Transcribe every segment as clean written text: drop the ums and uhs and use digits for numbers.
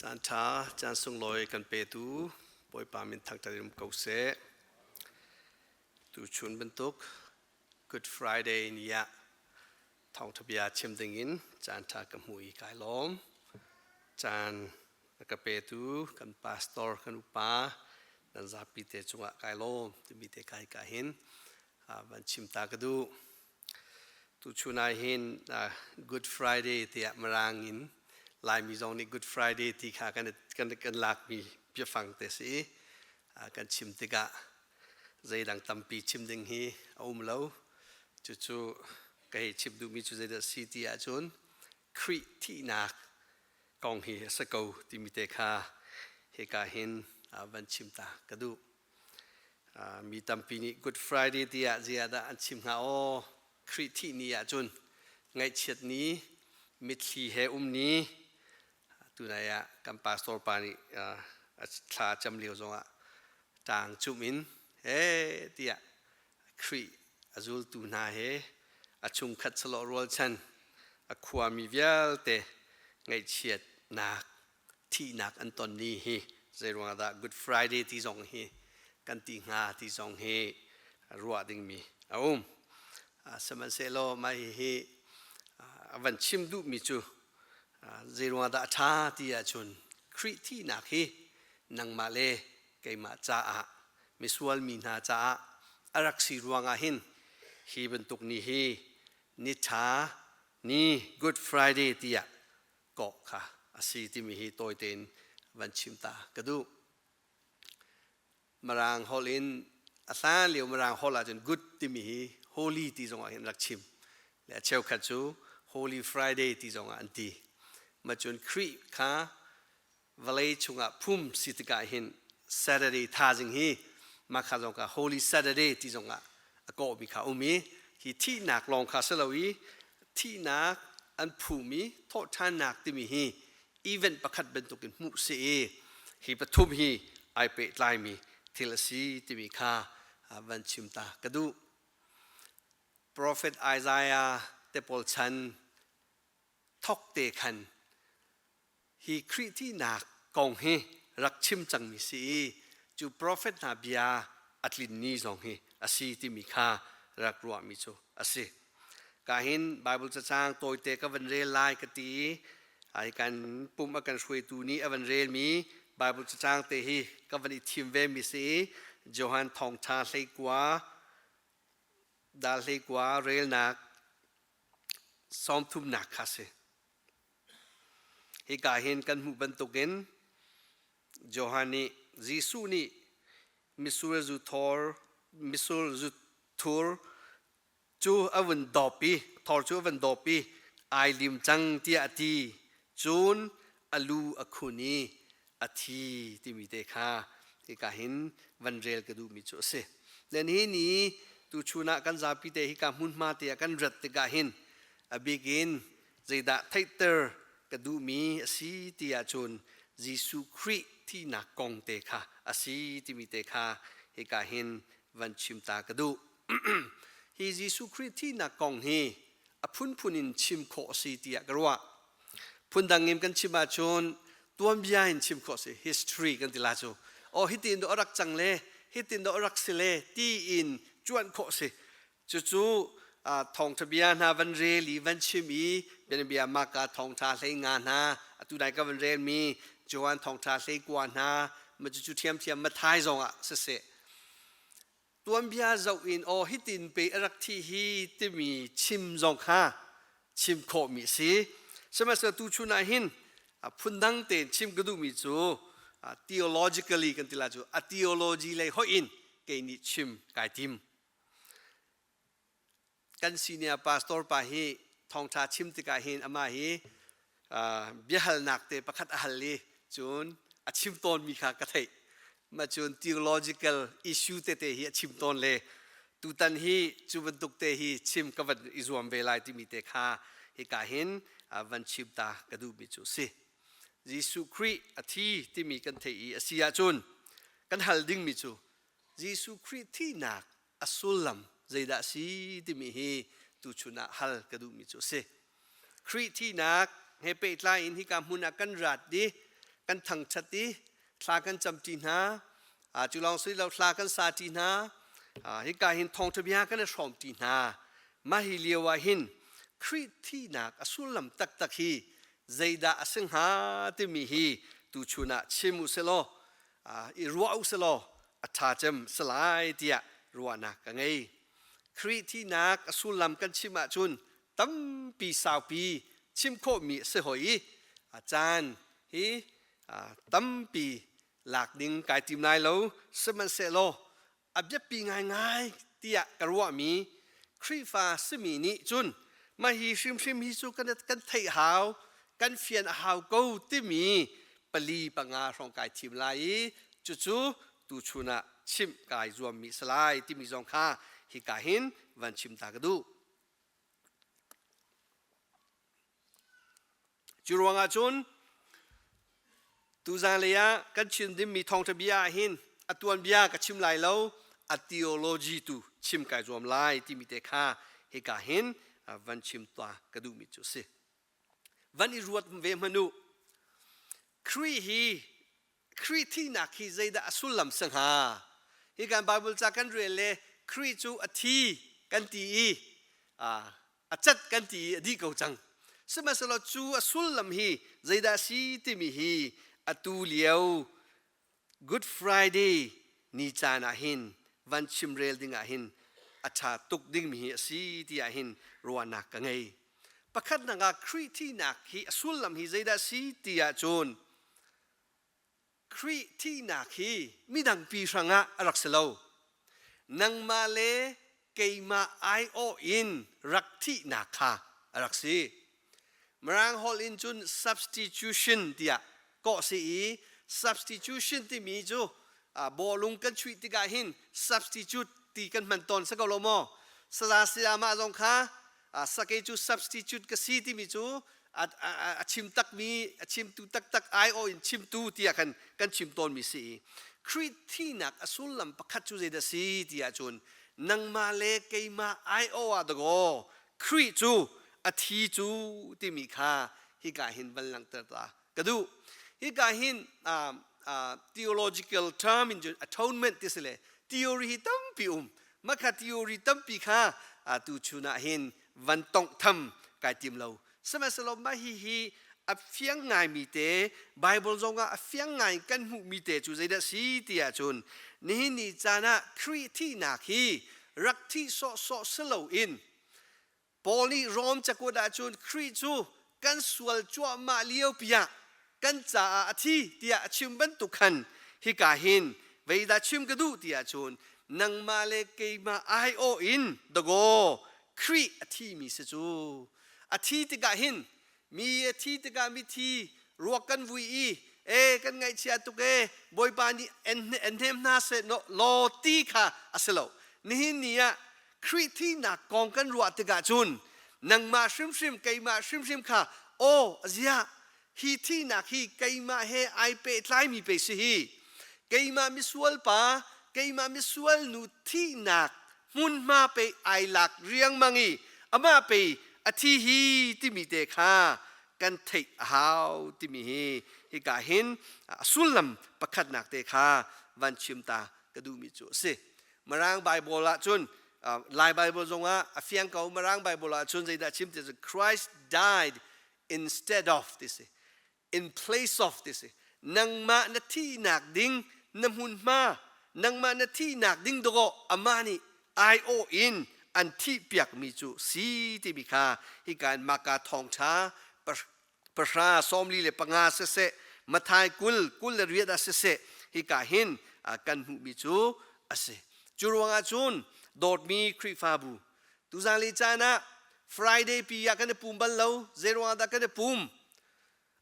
Caan ṭha, caan sunglawi kan petu Bawipa min thangṭhat in um ko seh. Tuchun bantuk Good Friday ni ah thawngṭha bia chim dingin caan ṭha ka hmu i kai lawm. Caan a ka petu kan pastor kan upa nan zapi te cungah kai lawm timi te kai ka hin van chim ta ka duh. Tuchun ah hin Good Friday tiah Mirang in Laimi zong nih Good Friday ti kha kan lakmi biafang te si. Kan chim tikah zeidang tampi chim ding hi a um lo. Cucu ka hei chim duhmi cu zeidah si ti ahcun Khrih thihnak kong hi a si ko timi te kha hika hin van chim ta ka duh. Mi tampi nih Good Friday tiah ziah dah an chim hnga aw? Khrih thih ni ahcun ngaihchiat ni, mitthli he um ni, tunai ah kan pastor pa nih thla cam lio zongah ṭaang cumh in he tiah Khrih a zultu hna he a chungkhat salawh rualchan a khuami vialte ngaihchiatnak thihnak an ton ni hi zeiruangah dah Good Friday ti zong hi kan ti hnga ti zong hi ruah dingmi a um. Sihmanhsehlaw mah hihi a van chim duhmi cu zeiruangah dah a ṭha ti ahcun Khrih thihnak hi nangmah le keimah caah misual mi hna caah a rak si ruangah hin hi bantuk ni hi ni ṭha ni Good Friday tiah kawh kha a si timi hi tawi tein van chim ta ka duh. Mirang holh in a hlan lio Mirang holh ahcun good timi hi holy ti zongah hin rak chim. Le a cheukhat cu Holy Friday ti zongah an ti. Ma cun Khrih kha vawlei chungah phum si tikah hin Saturday thazing hi mah kha zong kha Holy Saturday ti zongah a kawhmi kha um i hi thihnak lawng kha si lo i thihnak an phumi thawhṭhannak timi hi event pakhat bantukin hmuh si i hi pathum hi ai pehtlaimi thil a si timi kha van chim ta ka duh. Prophet Isaiah te pawl chan thok te khan hi Khrih thihnak kong hi rak chim cangmi si i cu profet hna bia a tlin ni zong hi a si timi kha rak ruahmi cu a si. Ka hin Bible cacang tawite ka van rel lai ka ti i ai kan pum a kan hruaitu nih a van relmi Bible cacang te hi ka van i thim ve mi si i Johan thawngtha 19 dal 19 relnak 30nak kha si. Hika hin kan hmuh bantukin Johan nih Jesuh nih mitsur zu thor mitsur zu thur cu a vun dawp i thor cu a vun dawp i ai lim cang tiah a ti. Cun a lu a khun i a thi timi te kha hika hin van rel ka duhmi cu a si. Then hi ni tuchun ah kan zapi te hika hmunhma te ah kan rat tikah hin a bik in zeidah theihter ka duhmi a si ti ahcun Jesuh Khrih thihnak kong te kha a si timi te kha hika hin van chim ta ka duh. Hi Jesuh Khrih thihnak kong hi a phunphun in chim khawh a si tiah ka ruah. Phundang in kan chim ahcun tuanbia in chim khawh si history kan ti la cu. Oh hitin do a rak cang le hitin do a rak si le ti in cuanh khawh si. Cucu thawngṭha bia hna van rel i van chim i bianabia Marka thawngṭha 15 hna atu nai ka van relmi Johan thawngṭha 19 hna ma cucu ṭhiamṭhiam Matthai zongah siseh tuanbia zoh in aw hitin pe a rak thi hi timi chim zong kha chim khawhmi a si. Sihmanhsehlaw tuchun ah hin phundang tein chim ka duhmi cu theologically kan ti la cu a theology lei hoih in kei nih chim kai tim. Kan senior pastor pa hi thawngṭha chim tikah hin amah hi biahalnak te pakhat a hal i cun a chim tawnmi kha ka theih. Mah cun theological issue tete hi a chim tawn le tutan hi cu bantuk te hi chim ka van i zuam ve lai timi te kha hika hin van chim ta ka duhmi cu a si. Jesuh Khrih a thi timi kan theih i a si ahcun kan hal dingmi cu Jesuh Khrih thihnak a sullam zeidah a si timi hi tuchun ah hal ka duhmi cu a si. Khrih thihnak he pehtlai in hika hmun ah kan rat i kan thangṭhat i thla kan camṭi hna. Cu lawng si lo thla kan sa ṭi hna. Hika hin thawngṭha bia kan i hrawmṭi hna. Mah hi lio ah hin Khrih thihnak a sullam taktak hi zeidah a si hnga timi hi tuchun ah chim u sih law i ruah u sih law a ṭha cem si lai tiah ruahnak ka ngei. Khrih thihnak a sullam kan chim ahcun tampi saupi chim khawhmi a si hoi i a caan hi tampi lak ding kai tim lai lo. Sihmanhsehlaw a biapi ngaingai tiah ka ruahmi Khrihfa simi nih cun mah hi hrimhrim hi cu kan theih hau, kan fian a hau ko timi pali panga hrawng kai thim lai i cucu tuchun ah chimh kai zuammi si lai timi zong kha hika hin van chim ta ka duh. Cu ruangah cun tuzan lei ah kan chim dingmi thawngṭha bia ah hin a tuanbia ka chim lai lo, a theology tu chim kai zuam lai timi te kha hika hin van chim ta ka duhmi cu a si. Van i ruat ve hmanh u. Khrih hi Khrih thihnak hi zeidah a sullam si hnga? Hi kan Bible ca kan rel le Khrih cu a thi kan ti i a cat kan ti i a dih ko cang. Sihmanhsehlaw cu a sullam hi zeidah a si timi hi atu lio Good Friday ni caan ah hin van chimrel ding ah hin a ṭha tuk dingmi hi a si ti ah hin ruahnak ka ngei. Pakhatnak ah Khrih thihnak hi a sullam hi zeidah a si ti ahcun Khrih thihnak hi midang pi hrangah a rak si lo. Nangmah le keimah aiawh in rak thihnak kha a rak si. Mirang holh in cun substitution tiah kawh si i substitution timi cu bawlung kan chuih tikah hin substitute ti kan hman tawn si ko lo maw? Saza sayamah zong kha sake cu substitute ka si timi cu a chim takmi a chimtu taktak aiawh in chimtu tiah kan kan chim tawnmi si i Khrih thihnak a sullam pakhat cu zeidah si ti ahcun nangmah le keimah aiawh ah dakaw Khrih cu a thi cu timi kha hika hin van langhter ta ka duh. Hika hin theological term in atonement ti si le theory hi tampi um. Makha theory tampi kha tu chun ah hin van tonghtham kai tim lo. Sihmanhsehlaw mah hi hi a fiang ngaimi te Bible zong ah a fiang ngai kan hmuhmi te cu zeidah si ti ahcun nihin ni caan ah Khrih thihnak hi rak thih sawhsawh si loin Paul nih Rom cakuat ahcun Khrih cu kan sual cuahmah lio piah kan caah a thi tiah a chim bantuk khan hika hin veidah chim ka duh ti ahcun nangmah le keimah aiawh in dagaw Khrih a thimi si cu. A thi tikah hin mi a thi tikah mithi ruak kan vui i e kan ngaihchia tuk e Bawipa nih en hnem hna seh law ti kha a si lo. Nihin ni ah Khrih thihnak kong kan ruah tikah cun nangmah hrimhrim keimah hrimhrim kha aw ziah hi thihnak hi keimah he ai pehtlaimi pei si hi, keimah misual pa keimah misual nu thihnak hmunhma pei ai lak riangmang i amah pei a thi hi timi te kha kan theih a hau timi hi hika hin a sullam pakhatnak te kha van chim ta ka duhmi cu a si. Mirang Bible ah cun, Lai Bible zongah a fiang ko. Mirang Bible ah cun zeidah chim ti cu Christ died instead of ti si, in place of ti si. Nangmah na thihnak ding na hmunhma, nangmah na thihnak ding dawh amah nih aiawh in an thih piakmi cu si timi kha hika in Maka thawngṭha 10:45 siseh, Matthai 20 28 ah siseh, hika hin kan hmuhmi cu a si. Cu ruangah cun dawtmi Khrihfabu, tuzan le caan ah Friday pi ah kan i pum bal lo. Zei ruangah dah kan i pum?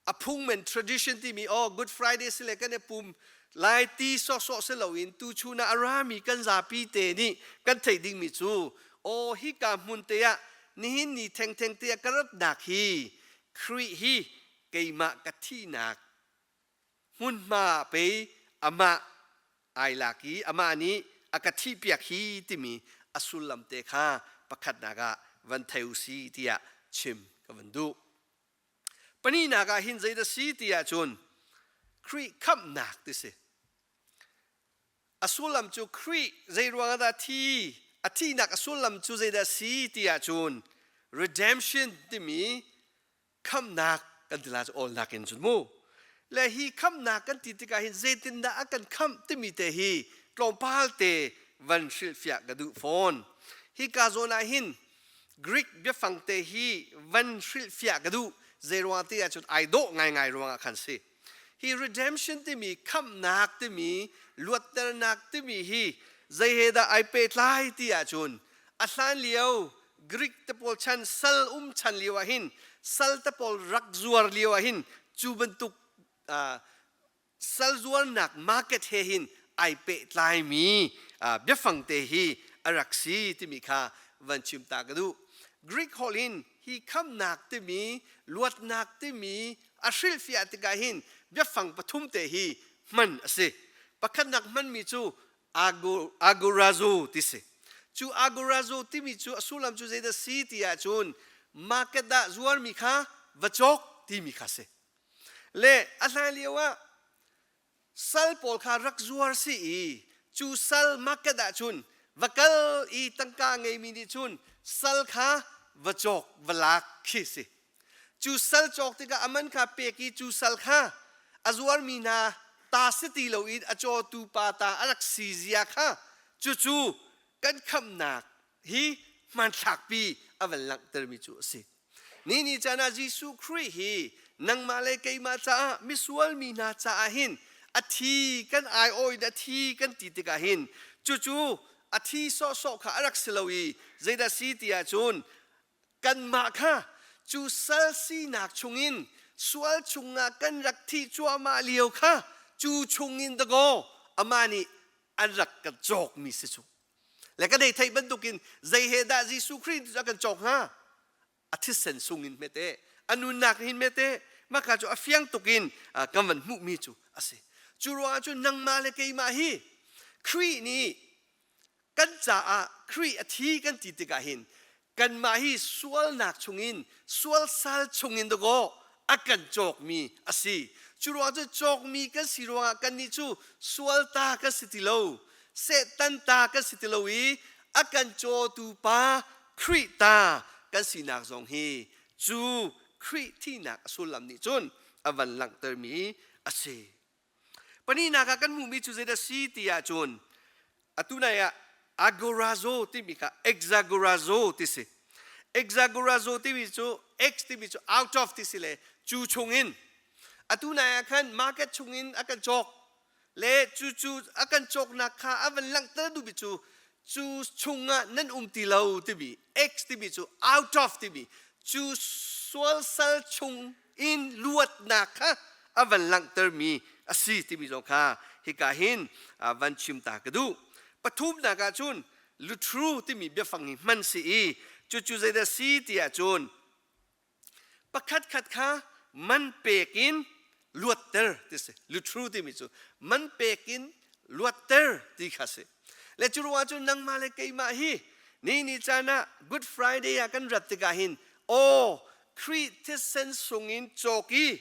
A phungmen tradition timi oh Good Friday si le kan i pum lai ti sawhsawh si loin tuchun ah a rami kan zapi te nih kan theih dingmi cu aw hika hmun te ah nihin ni thengtheng te ah ka ratnak hi Khrih hi keimah ka thihnak hmunhma pei amah ai lak i amah nih a ka thihpiak hi timi a sullam te kha pakhatnak ah van thei u si tiah chim ka van duh. Pahnihnak ah hin zeidah si ti ahcun. Khrih khamhnak ti si. A sullam cu Khrih zei ruangah dah thi a thihnak a sullam cu zeidah si ti ahcun redemption timi khamhnak kan ti la cu awlnak in cun mu. Le hi khamhnak kan ti tikah hin zeitindah a kan khamh timi te hi tlawmpal te van hrilhfiah ka duh fawn. Hi ka zawn ah hin Greek biafang te hi van hrilhfiah ka duh. Zeiruang ti ahcun ai dawh ngaingai ruangah khan si. Hi redemption timi khamhnak timi luatternak timi hi zei he dah ai pehtlai ti ahcun a hlan lio Greek te pawl chan sal um chan lio ah hin sal te pawl rak zuar lio ah hin cu bantuk sal zuarnak market he hin ai pehtlaimi biafang te hi a rak si timi kha van chim ta ka duh. Greek holh in hi khamnak timi luatnak timi a hrilhfiah tikah hin biafang pathum te hi hman a si. Pakhatnak hmanmi cu agorazo ti si. Cu agorazo timi cu a sullam cu zeidah si ti ahcun market ah zuarmi kha va cawk timi kha si. Le a hlan lio ah sal pawl kha rak zuar si i cu sal market ah cun va kal i tangka ngeimi nih cun sal kha va cawk va lak khi si. Cu sal cawk tikah a man kha pek i cu sal kha a zuarmi hna ta si ti loin a cawtu pa ta a rak si zia kha cucu kan khamhnak hi hmanthlakpi a van langhtermi cu a si. Ni ni caan ah Jesuh Khrih hi nangmah le keimah caah misual mi hna caah hin a thi kan aiawh in a thi kan ti tikah hin cucu a thi sawhsawh kha a rak si lo i zeidah si ti ahcun kanmah kha cu sal sinak chungin sual chungah kan rak thih cuahmah lio kha cu chungin dakaw amah nih an rak kan cawkmi si cu le kan ei theih bantukin zei he dah Jesuh Khrih cu a kan cawk hnga? A thisen sungin hmete, a nunnak hin hmete. Maka cu a fiang tukin kan van hmuhmi cu a si. Cu ruangah cun nangmah le keimah hi Khrih nih kan caah Khrih a thi kan ti tikah hin kanmah hi sualnak chungin, sual sal chungin dakaw a kan cawkmi a si. Cu ruang cu cawkmi kan si ruangah kannih cu sual ta kan si ti lo, Satan ta kan si ti lo i a kan cawtu pa Khrih ta kan sinak zong hi cu Khrih thihnak a sullam nih cun a van langhtermi a si. Pahnihnak ah kan hmuhmi cu zeidah si ti ahcun atu nai ah agorazo timi kha exagorazo ti si. Exagorazo timi cu ex timi cu out of ti si le cu chungin atu nai ah khan market chungin a kan cawk le cu cu a kan cawknak kha a van langhter duhmi cu cu chungah nan um ti lo timi ex timi cu out of timi cu sual sal chung in luatnak kha a van langhtermi a si timi zong kha hika hin van chim ta ka duh. Pathumnak ah cun lutru timi biafang hi hman si i cucu zeidah si ti ahcun pakhat khat kha man pek in luatter ti si. Lutru timi cu man pek in luatter ti kha si. Le cu ruangah cun nangmah le keimah hi ni ni caan ah Good Friday ah kan rat tikah hin aw Khrih thisen sungin cawk i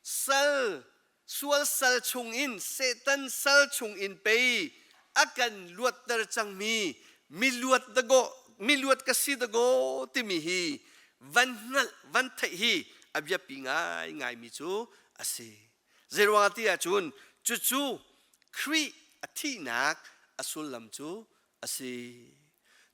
sal sual sal chungin Satan sal chungin pei a kan luatter cangmi miluat dago miluat ka si dago timi hi van hngalh van theih hi a biapi ngai ngaimi cu a si. Zeiruangah ti ahcun cucu Khrih a thihnak a sullam cu a si.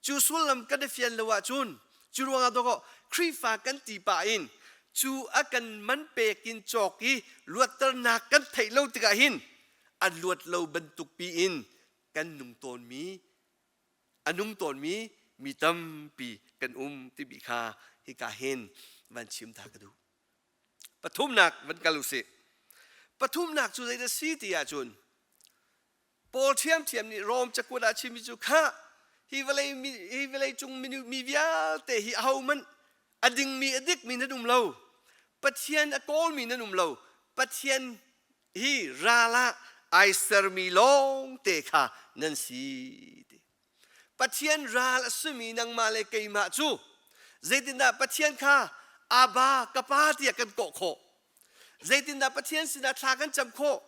Cu sullam kan i fian lo ahcun cu ruangah dawkaw Khrihfa kan ti pah in cu a kan man pek in cawk i luatternak kan theih lo tikah hin a luat lo bantuk pi in kan nung tawnmi a nung tawnmi mi tampi kan um timi kha hika hin van chim ta ka duh. Pathumnak van kal usih. Pathumnak cu zeidah si ti ahcun Paul ṭhiamṭhiam nih Rom cakuat ah chimmi cu khah hi vawlei hi vawlei cung mi vialte hi ahohmanh a dingmi a dikmi nan um lo. Pathian a kawlmi nan um lo. Pathian hi ral ah ai sermi lawngte kha nan si ti. Pathian ral a simi nangmah le keimah cu zeitindah Pathian kha Abba ka pa tiah kan kawh khawh? Zeitindah Pathian sinah thla kan cam khawh?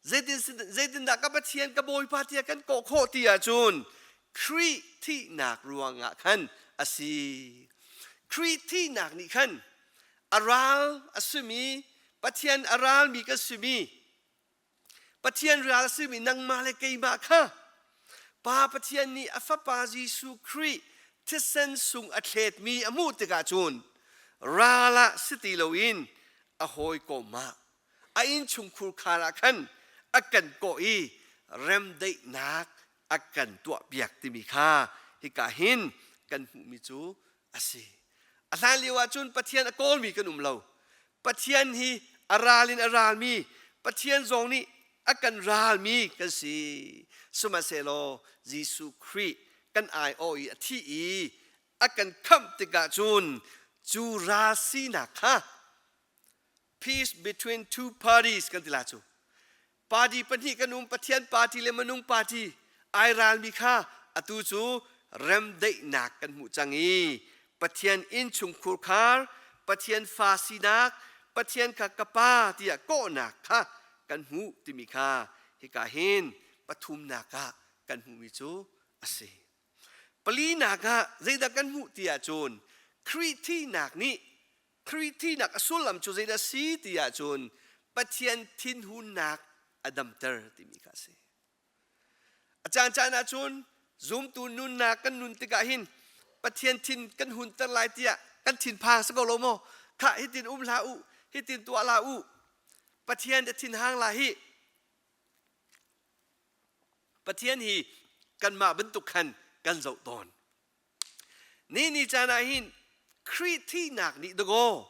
Zeitin zeitindah ka Pathian ka Bawipa tiah kan kawh khawh ti ahcun Khrih thihnak ruangah khan a si. Khrih thihnak nih khan a ral a simi Pathian a ralmi kan simi Pathian ral a simi nangmah le keimah kha Pa Pathian nih a Fapa Jesuh Khrih thisen sung a thletmi a hmuh tikah cun ral ah si ti loin a hawikom ah a innchungkhur khar ah khan a kan kawh i remdaihnak a kan tuahpiak timi kha hika hin kan hmuhmi cu a si. A hlan lio ahcun Pathian a kawlmi kan um lo. Pathian hi a ral in a ralmi, Pathian zong nih a kan ralmi kan si. Sihmanhsehlaw Jesuh Khrih kan aiawh i a thi i a kan khamh tikah cun cu ral sinak kha peace between two parties kan ti la cu party pahnih kan um Pathian party le minung party ai ralmi kha atu cu remdaihnak kan hmuh cang i Pathian innchungkhur khar Pathian fa sinak Pathian kha ka pa tiah kawhnak kha kan hmuh timi kha hika hin pathumnak ah kan hmuhmi cu a si. Palinak ah zeidah kan hmuh ti ahcun Khrih thihnak nih Khrih thihnak a sullam cu zeidah a si ti ahcun Pathian thinhunnak a damter timi kha a si. A caancaan ahcun zumtu nunnak kan nun tikah hin Pathian thin kan hunter lai tiah kan thinphang si ko lo maw? Khah hitin um hlah u, hitin tuah hlah u. Pathian a thinhang la hi. Pathian hi kanmah bantuk khan kan zoh tawn. Ni ni caan ah hin Khrih thihnak nih dakaw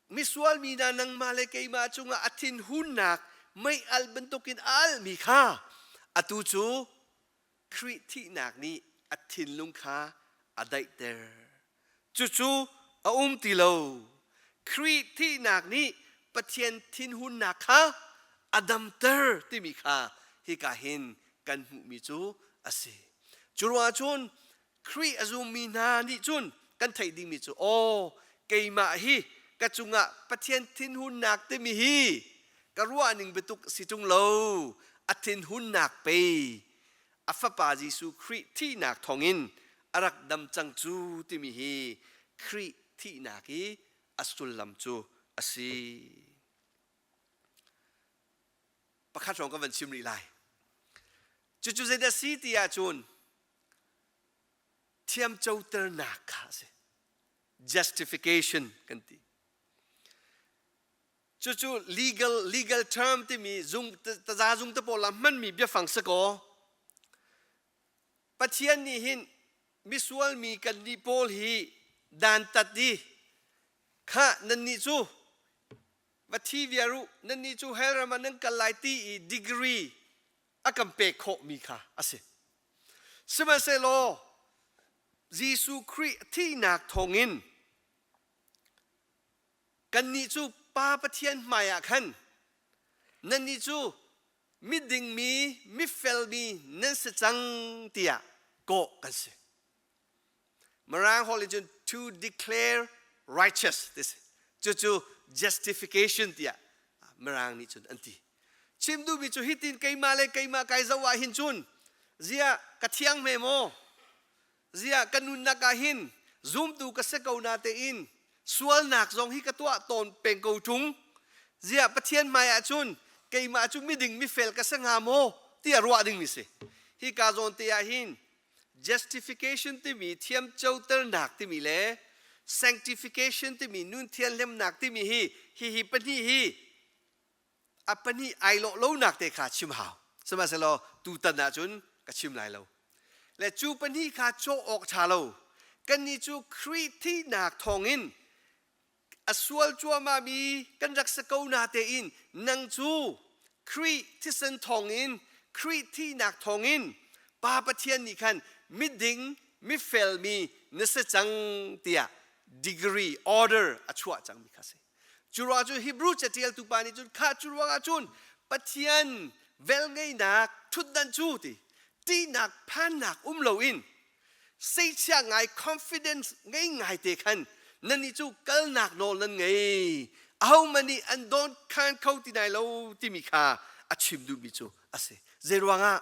misual mi hna nangmah le keimah cungah a thinhunnak mei al bantukin a almi kha atu cu Khrih thihnak nih a thinlung kha a daihter. Cucu a um ti lo. Khrih thihnak nih Pathian thinhunnak kha a damter timi kha hika hin kan hmuhmi cu a si. Cu ruangah cun Khrih a zummi hna nih cun kan theih dingmi cu aw keimah hi ka cungah Pathian thinhunnak timi hi ka ruahning biatuk si ṭung lo a thinhunnak pei a fapa Jesuh Khrih thihnak thawngin a rak dam cang cu timi hi Khrih thihnak i a sullam cu a si. Pakhat hrawng ka van chim rih lai. Cucu zeidah si ti ahcun thiamcoternak kha a si. Justification kan ti. Cucu legal legal term timi zung taza zung te pawl ah hmanmi biafang si kaw Pathian nih hin misual mi kan nih pawl hi dantat i kha nannih cu va thi viar u nannih cu hell ram ah nan kal lai ti i degree a kan pek khawhmi kha a si. Sihmanhsehlaw Jesuh Khrih thihnak thawngin kannih cu Pa Pathian hmaiah khan nannih cu miding mi mifel mi nan si cang tiah kawh kan si. Mirang holh in cun to declare righteous ti si. Cucu justification tiah Mirang nih cun an ti. Chim duhmi cu hitin keimah le keimah kai zoh ah hin cun ziah ka thiang hme maw? Ziah ka nunnak ah hin zumtu ka si ko na tein sualnak zong hi ka tuah tawn peng ko ṭung. Ziah Pathian hmai ah cun keimah cu miding mifel ka si hnga maw tiah ruah ding mi si. Hi ka zawn te ah hin justification timi thiamcoternak timi le sanctification timi nun thianhlimnak timi hi hihi pahnih hi a pahnih ai lawh lonak te kha chim hau sihmanhsehlaw tutan ahcun ka chim lai lo le cu pahnih kha cawh awk ṭha lo kannih cu Khrih thihnak thawngin a sual cuahmahmi kan rak si ko na tein nang cu Khrih thisen thawngin Khrih thihnak thawngin Pa Pathian nih khan miding mifelmi na si cang tiah degree order a chuah cangmi kha si. Cu ruangah cun Hebrew catialtu pa nih cun kha cu ruangah cun Pathian velngeihnak thutdan cu ti ṭihnak phannak um loin seichia ngai confidence ngei ngai te khan nannih cu kalnak nawl nan ngei ahohmanh nih an dawn khan kho ti nai lo timi kha a chim duhmi cu a si. Zeiruangah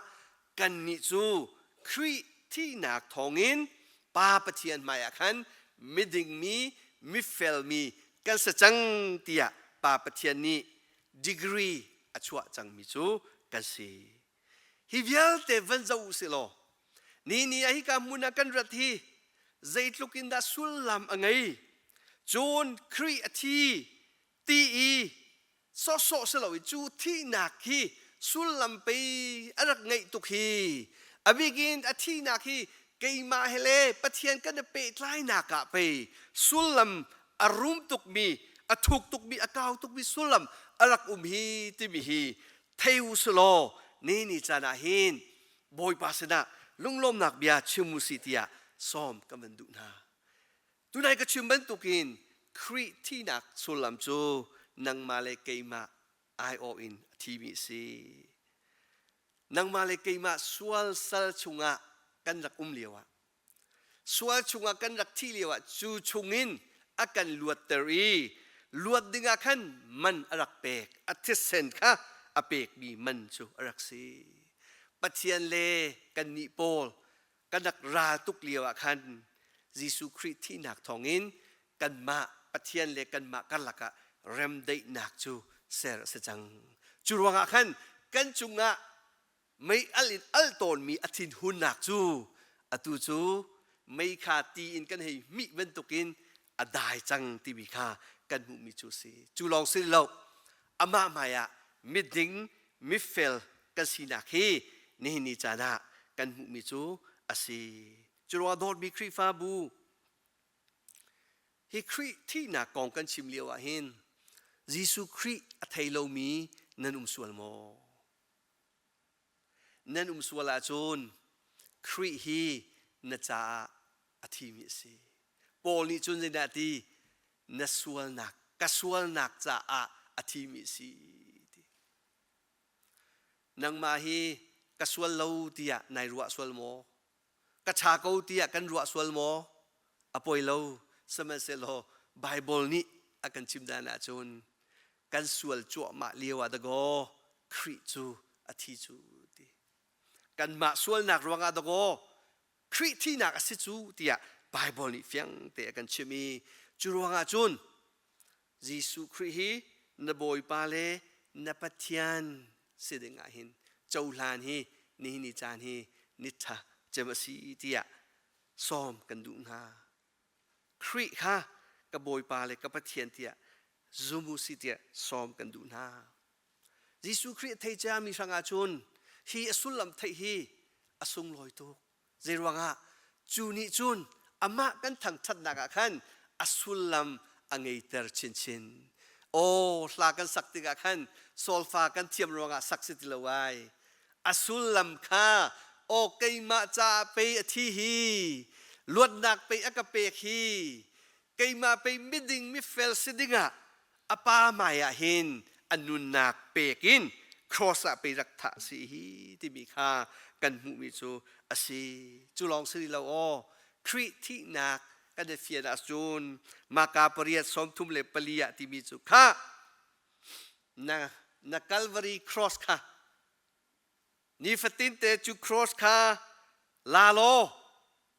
kannih cu Khrih thihnak thawngin Pa Pathian hmaiah khan miding mi, mifel mi kan si cang tiah Pa Pathian nih degree a chuah cangmi cu kan si. Hi vialte van zoh u sih law ni ni ah hika hmun ah kan rat hi zeitluk in dah sullam a ngei. Cun Khrih a thi ti i sawhsawh si lo i cu thihnak hi sullam pei a rak ngeih tuk hi. A bikin a thihnak hi keimah he le Pathian kan i pehtlainak ah pei sullam a rum tukmi, a thuk tukmi, a kau tukmi sullam a rak um hi timi hi thei u si law ni ni caan ah hin Bawipa sinah lunglawmnak bia chim u si tiah sawm kan van duh hna. Tunai ka chim bantukin Khrih thihnak sullam cu nangmah le keimah aiawh in a thimi a si. Nangmah le keimah sual sal chungah kan rak um lioah, sual chungah kan rak thih lioah cu chungin a kan luatter i luat dingah khan man a rak pek. A thisen kha a pekmi man cu a rak si. Pathian le kannih pawl kan rak ral tuk lio ah khan Jesuh Khrih thihnak thawngin kanmah Pathian le kanmah karlak ah remdaihnak cu ser a si cang. Cu ruangah khan kan cungah mei al in al tawnmi a thinhunnak cu atu cu mei kha ti in kan hei hmih bantukin a dai cang timi kha kan hmuhmi cu a si. Cu lawng si lo, amah hmaiah miding mifel kan sinak hi nihin ni caan ah kan hmuhmi cu a si. Cu ruangah dawtmi Khrihfabu hi Khrih thihnak kong kan chim lio ah hin Jesuh Khrih a thei lomi nan um sual maw? Nan um sual ahcun Khrih hi na caah a thimi a si. Paul nih cun zeidah a ti? Na sualnak, ka sualnak caah a thimi a si. Ti. Nangmah hi ka sual lo tiah nai ruah sual maw? Ka ṭha ko tiah kan ruah sual maw? A poi lo. Sihmanhsehlaw Baibal nih a kan chim dan ahcun kan sual cuahmah lio ah dakaw Khrih cu a thi cu ti. Kanmah sualnak ruangah dakaw Khrih thihnak a si cu tiah Baibal nih fiang te a kan chimh i cu ruangah cun Jesuh Khrih hi na Bawipa le na Pathian si ding ah hin cohlan hi nihin ni caan hi ni ṭha cem a si tiah sawm kan duh hna. Khrih kha ka Bawipa le ka Pathian tiah zum u si tiah sawm kan duh hna. Jesuh Khrih a thei ciami hrangah cun hi a sullam theih hi a sunglawi tuk. Zeiruangah cu nih cun amah kan thangṭhatnak ah khan a sullam a ngeiter chinchin. Aw hla kan sak tikah khan solfa kan thiam ruangah sak si ti lo ai. A sullam kha aw keimah caah pei a thi hi, luatnak pei a ka pek hi, keimah pei miding mifel si dingah a pa hmai ah hin a nunnak pek in cross ah pei rak thah si hi timi kha kan hmuhmi cu a si. Cu lawng si lo aw, Khrih thihnak kan i fian ahcun Maka 8:34 ah timi cu kha na na Calvary cross kha nifatin te cu cross kha la law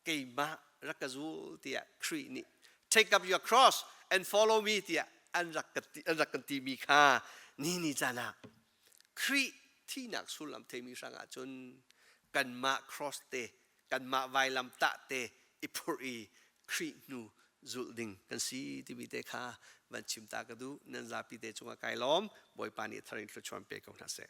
keimah rak ka zul tiah Khrih nih take up your cross and follow me tiah an rak an rak kan timi kha ni ni caan ah Khrih thihnak sullam theimi hrang ahcun kanmah cross te kanmah vailam tah te i phurh i Khrih hnu zulh ding kan si timi te kha van chim ta ka duh. Nan zapi te cungah kai lawm. Bawipa nih thar in thluachuah pe ko hna seh.